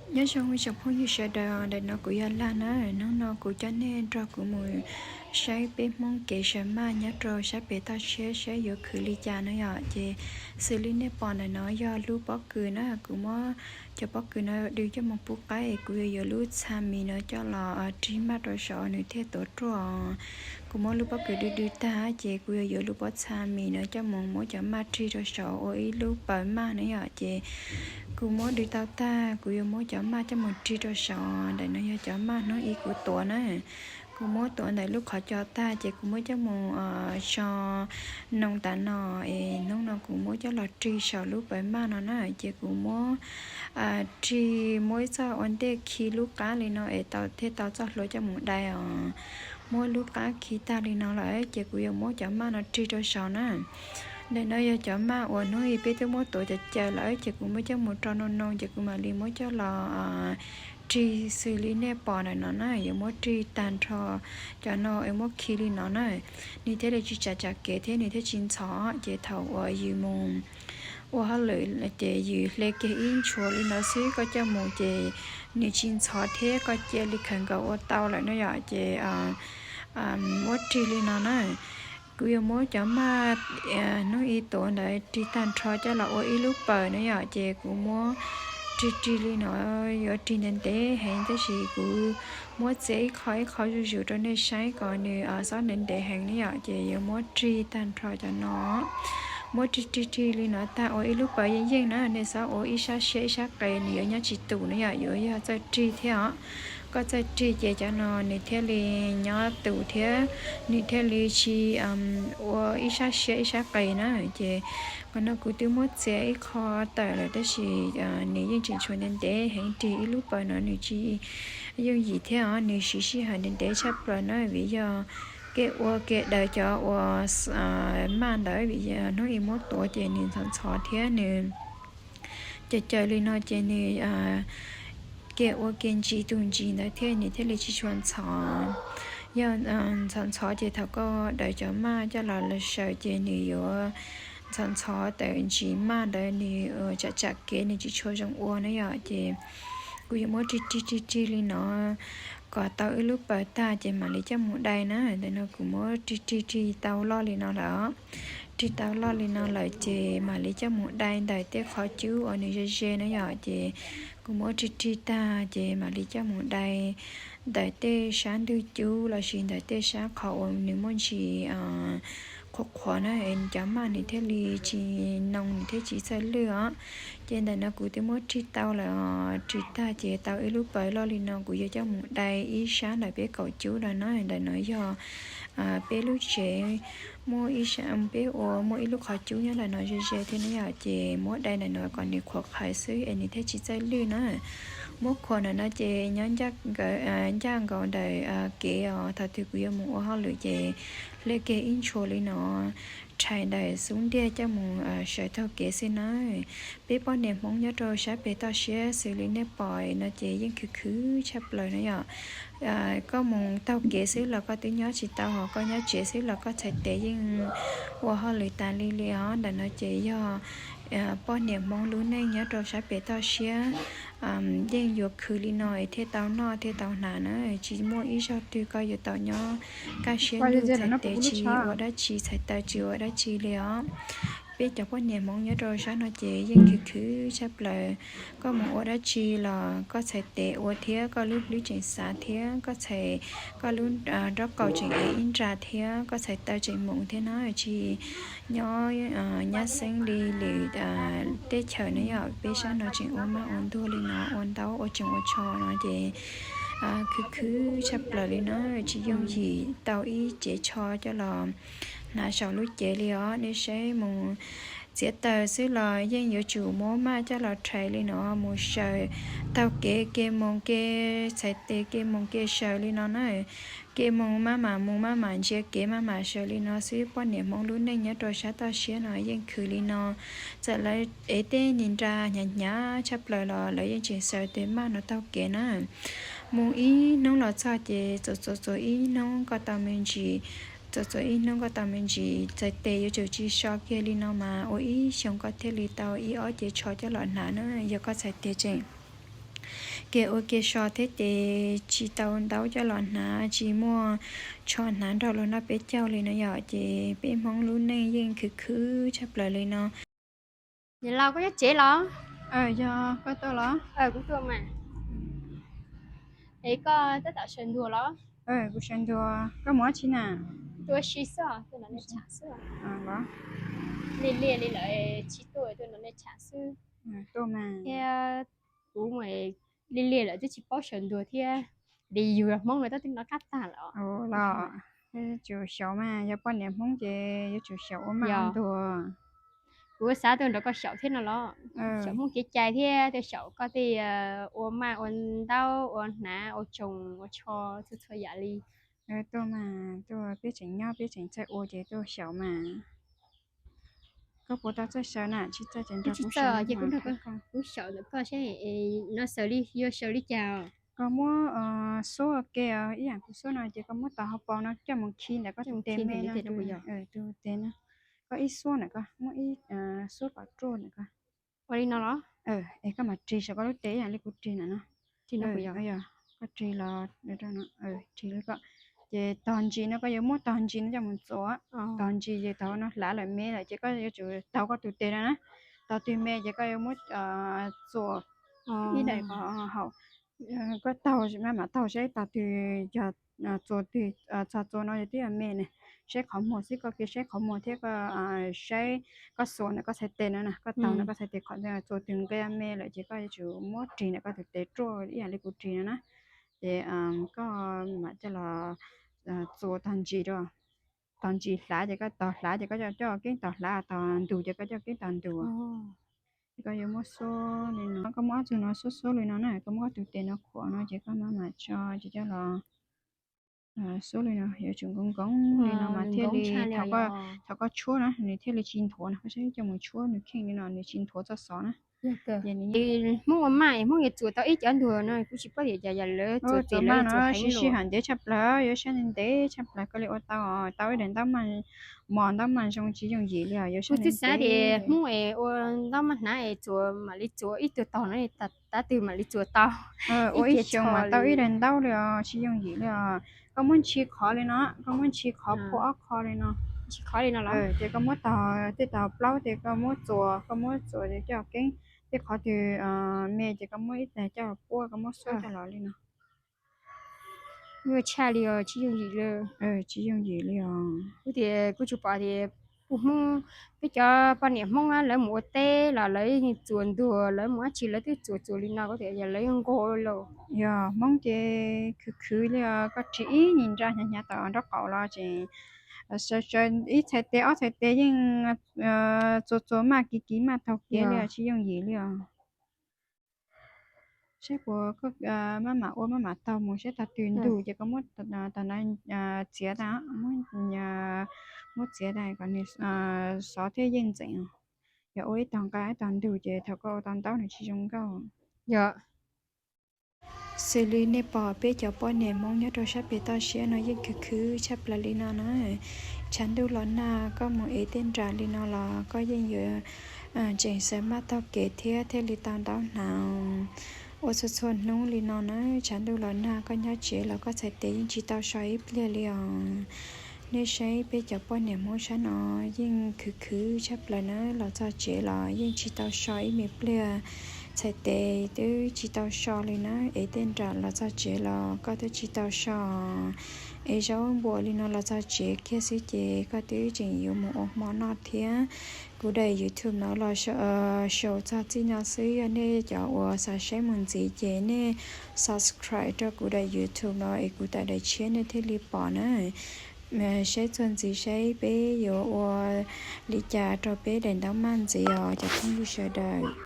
Nyob zoo ib tsoom phooj ywg sawv daws, ntawm no kuv yog Laj na. Hnub no kuv coj nej nrog kuv mus saib peb Hmoob kev sawv maj nyob rau sab pem toj siab saib yuav khwv li cas na yom. Ces xws li nej pom ntawm no yog lub pob kws na, kuv muab cov pob kws no dw coj mus pub qaib, kuv yuav yuav lub txha mis no coj los rig maj rau saud nws thiaj tuav ruaj. Kuv muab lub pob kws dw dw tag ces kuv yuav yuav lub pob txha mis no coj mus muab cov maj rig rau saud ua ib lub paws maj na yom. Ces kuv muab dw tau tag, kuv yuav muab cov maj coj mus rig rau saud. Ntawm no yog cov maj hnub ib kuv tuav na. Kuv muab tuav ntawm lub qhov cos tag ces kuv muab coj mus tso noo tas no. Es hnub no kuv muab coj los rig saum lub paws maj no na. Ces kuv muab rig, muab ib txoj ua ntej khi lub qab li no es tau thiaj tau txoj hlua coj mus dai os. Muab lub qab khi tag li no lawm ces kuv yuav muab cov maj no rig rau saud na. Ntawm no yog cov maj uas hnub ib peb twb muab tuav cov caws lawm ces kuv muab coj mus rau noo noo ces kuv mam li muab coj los rig xws li nej pom ntawm no na. Yuav muab rig tag nrho cov no es muab khi li no na, nws thiaj li tsis tsam tsam kev thiab nws thiaj tsis ntxhov. Ces thaum uas yus mus ua hauj lwm ces yus hle kiag ib ntshuas li no xwb koj coj mus ces nws tsis ntxhov thiab koj cia li khaws nkaus ua tau lawm na yom. Ces muab rig li no na. Kuv yuav muab cov maj hnub ib tuav ntawd rig tag nrho coj los ua ib lub paws na yom. Ces kuv muab rig rig li no, yuav rig ntev ntev heev tab sis kuv muab txiav ib qho ib qho zuj zus rau nej saib kom nws xob ntev ntev heev na yom. Ces yuav muab rig tag nrho cov no. Muab rig rig rig li no tag ua ib lub paws yeej yeej na, nej xob ua ib sab siab ib sab qes nws yuav nyob tsis tus na yom, yuav yog txawj rig thiab os. Koj txawj rig ces cov no nws thiaj li nyob tus thiab nws thiaj li tsis ua ib sab siab ib sab qes na. Ces qhov no kuv twb muab txiav ib qho tawm lawm tab sis nws yeej tseem tshuav ntev ntev heev, rig ib lub paws no nws tsis yooj yim thiab os, nws siv sij hawm ntev ntev tshaj plaws na vim yog kev ua kev daws cov uas maj ntawd vim hnub ib muab tuav ces nws ntxhov ntxhov thiab nws caws caws li no ces nws kev ua kev ntsis tus ntsis ntawd thiab nws thiaj li tsis tshua ntxhov. Yog ntxhov ntxhov ces thaum koj daws cov maj coj los los xaws ces nws yuav ntxhov ntxhov tawm ntsis maj ntawd nws tsam tsam kev nws tsis tshua zoo ua na yom. Ces kuv yuav muab rig rig rig rig li no kom tau ib lub paws tag ces mam li coj mus dai na. Ntawm no kuv muab rig rig rig tau loj li no lawm. Rig tau loj li no lawm ces mam li coj mus dai ntawm tej qhov cub uas nws ze ze na yom. Ces kuv muab rig rig tag ces mam li coj mus dai ntawm tej sab ntug cub lossis ntawm tej sab qhov uas nws muaj ntsis qhuav qhuav na, cov maj nws thiaj li tsis noo nws thiaj tsis txawj lwj os. Ces ntawm no kuv twb muab rig tau lawm, rig tag ces tau ib lub paws loj li no kuv yuav coj mus dai ib sab ntawm peb kaum cub no na. Ntawm no yog peb lub tsev, muaj ib sab peb ua muaj ib lub qhov cub nyob ntawm no ze ze thiab na yom. Ces muab dai ntawm no kom nws qhuav qhawv xwb es nws thiaj tsis txawj lwj na. Muab khuam ntawm no ces nyob ncaj nkaus ntawm kev os, thaum twg kuv yuav mus ua hauj lwm ces hle kiag ib ntshuas li no rhais ntawm xub ntiag coj mus sawv taug kev xwb na. Peb poj niam Hmoob nyob rau sab pem toj siab xws li nej pom no ces yeej khwv khwv tshaj plaws na yom. Koj mus taug kev xwb los koj twb nyob tsis tau, ho koj nyob tsev xwb los koj txhais tes yeej ua hauj lwm tas li li os. Ntawm no ces yog poj niam Hmoob lub neej nyob rau sab pem toj siab yeej yuav khwv li no thiaj tau noj thiaj tau hnav na. Tsis muaj ib zaug twg koj yuav tau nyob kaj siab ntuj, txhais tes tsis ua dab tsi, txhais taw tsis ua dab tsi li os. Peb cov poj niam Hmoob nyob rau sab no ces yeej khwv khwv tshaj plaws. Koj mus ua dab tsi los koj txhais tes ua thiab, koj lub hlwb tseem xav thiab, koj txhais, koj lub nrob qaum tseem ev ib nra thiab, koj txhais taw tseem moov thiab na. Tsis nyob nyab xeeb li lwm teb chaws na yom. Peb sab no tseem ua maj ua ntuag li no, ua ntaub ua tsoos ua tsho no ces khwv khwv tshaj plaws li no, tsis yooj yim tau ib cev tsho coj los hnav saum lub cev li os. Nej saib mus txiav taws xwb los yeej yuav tsum muab maj coj los rhais li no mus saws taug kev, kev mus kev txhais tes, kev mus kev saws li no na. Kev mus maj mam mus maj mam ntsia kev maj mam saws li no xwb. Poj niam Hmoob lub neej nyob rau sab toj siab no yeej khwv li no. Txawm lawv ev tej niag nra hnyav hnyav tshaj plaws los lawv yeej tseem saws tes maj no taug kev na. Mus ib hnub los txog ces txuas txuas txuas ib hnub koj tau me ntsis, txuas txuas ib hnub koj tau me ntsis, txhais tes yuav tsum tsis so kiag li no mas ua ib xyoos koj thiaj li tau ib ob cev tsho coj los hnav na. Yog koj txhais tes tseem Kev ua kev so thiab ces tsis tau ntaub coj los hnav, tsis muaj tsho hnav nrog luag noj peb caug li no yom, ces peb Hmoob lub neej yeej khwv khwv tshaj plaws li no. Niam laus, koj nyob tsev los? Yog koj tuaj los? Kuv tuaj mas. Es koj tab tom sawv ntuag los? Kuv sawv ntuag. Koj mus dab tsi na? Tuaj ua si xwb, tuaj nrog nej tsham xwb. Liaj liaj li lawm tsis tuaj, tuaj nrog nej tsham xwb. Tuaj mas. Thiab kuv mus liaj liaj lawm twb tsis paub sawv ntuag thiab. Li yus yog Hmoob no tab twb nov qab tag lawm. Los, yuav tsum xyaum mas, yog poj niam Hmoob ces yuav tsum xyaum ua maj ua ntuag. Kuv xav tuaj nrog koj xyaum thiab no los. Xyaum Hmoob kev cai thiab tuaj xyaum koj tej ua maj ua ntaub ua hnav ua tsoos ua tsho txhua txhua yam li. Tuaj mas, tuaj peb tseem nyob peb tseem txawj ua ces tuaj xyaum mas. Koj puas tau txawj sawv na? Tsis txawj ces nrog kuv sawv, kuv xyaum ntawm koj seb no xaws li, yuav xaws li cas? Koj muab xuab ua ke, ib yam kuv xuab no ces koj muab tos hauv paus no coj mus khi ntawm koj tus tes me no, tus tes no. Koj ib xuab ntawm koj muab ib xuab kom ruaj ntawm koj. Ua li no los? Es koj mam rig saum koj lub tes ib yam li kuv rig ntawm no. Koj rig los, rig li koj. Ces tog ntsis no koj yuav muab tog ntsis no coj mus txuas. Tog ntsis ces tog no hlav lawm me lawm ces koj yuav tsum taug koj tus tes no na. Tog twg me ces koj yuav muab txuas ib daim qhov haum. Koj taug, mam taug saib tog twg yog txuas twg, txog txuas no yog twb yog me na. Saib qhov muag xwb, koj cia saib qhov muag thiab koj saib koj xuas ntawm koj txhais tes no na, koj taug ntawm koj txhais tes qhov txuas twg nqia me lawm ces koj yuav tsum muab rig ntawm koj tus tes ruaj ib yam li kuv rig no na. Ces koj mam coj los txuas tog ntsis rau, tog ntsis hlav ces koj tog hlav ces koj coj keeb tog hlav, tog ntug ces koj coj keeb tog ntug. Ces koj yuav muab xuab li no, koj muab ob txug no xuab xuab li no na, koj muab koj tus tes no khuam no ces koj mam mam tso ces coj los xuab li no, yuav tsum nkoos nkoos li no mas thiaj li, thaum koj tshuab na nws thiaj li tsis nthuav no, koj saib coj mus tshuab nws kheej li no nws tsis nthuav txoj xov na. Hmoob ua maj, Hmoob yuav txuas tau ib cov ntuag no kuv tsis paub tias cas yog lawv txuas txij lawv txuas heev sib sib hawm ntev tshaj plaws, yuav saib ntev tshaj plaws koj li ua tau, tau ib daim ntaub maj, mos ntaub maj zoo tsis yooj yim li os, yuav saib ntev. Kuv twb xav tias Hmoob es ua ntaub maj hnav es txuas mam li txuas ib tug tog no, tab twg mam li txuas tau. Ua ib xyoos mas tau ib daim ntaub li os, tsis yooj yim li os. Koj muab ntshis qhov li no, koj muab ntshis qhov phua ob qho li no. Ntshis qhov li no los? Ces koj muab tog, tej tog plaub ces koj muab txuas, koj muab txuas coj keeb. Tej qhov twg me ces koj muab ib tag coj puab, koj muab xuab coj los li no. Nyuaj tshaj li os, tsis yooj yim li. Tsis yooj yim li os. Kuv tias kuv tsuas pom tias pub Hmoob, peb cov poj niam Hmoob lawv mus ua teb los lawv yeej txuas ntuag, lawv mus dab tsi lawv twb txuas txuas li no, kuv tias yog lawv yeej nquag lauj. Yog Hmoob ces khwv khwv li os, koj ris ib nyuag nra hnyav hnyav tom nraub qaum los tseem ib txhais tes ob txhais tes yeej txuas txuas maj kiv kiv maj taug kev li os, tsis yooj yim li os. Saib puas koj maj mam ua maj mam taug mus saib tog twg ntug ces koj muab tog no txiav tas, muab txiav tas kom nws xov thiab yeej ntxeev. Yog ua ib tog nqa ib tog ntug ces thaum koj ua tau ntaub nws tsis zoo nkauj. Yog. Xws li nej pom peb cov poj niam Hmoob nyob rau sab pem toj siab no yeej khwv khwv tshaj plaws li no na. Tshav ntuj los nag koj mus ev tej nra li no los koj yeej yuav tseem xaws maj taug kev thiab thiaj li tau ntaub hnav. Ua txhua txhua hnub li no na, tshav ntuj los nag koj nyob tsev los koj txhais tes yeej tsis tau so ib pliag li os. Nej saib peb cov poj niam Hmoob sab no yeej khwv khwv tshaj plaws na, los txog tsev los yeej tsis tau so ib me pliag. Txhais tes twb tsis tau so li na, ev tej nra los txog tsev los koj twb tsis tau so. Ev zaub npua li no los txog tsev kiag xwb ces koj twb tseem yuav mus ua hmo noj thiab. Kuv daim YouTube no los xaus txog txij no xwb, yog nej cov uas xav saib mus ntxiv ces nej subscribe rau kuv daim YouTube no es kuv tawm daim tshiab nej thiaj li pom na. Saib txuas ntxiv saib peb yuav ua li cas rau peb daim ntaub maj ntxiv os cov phooj ywg sawv daws.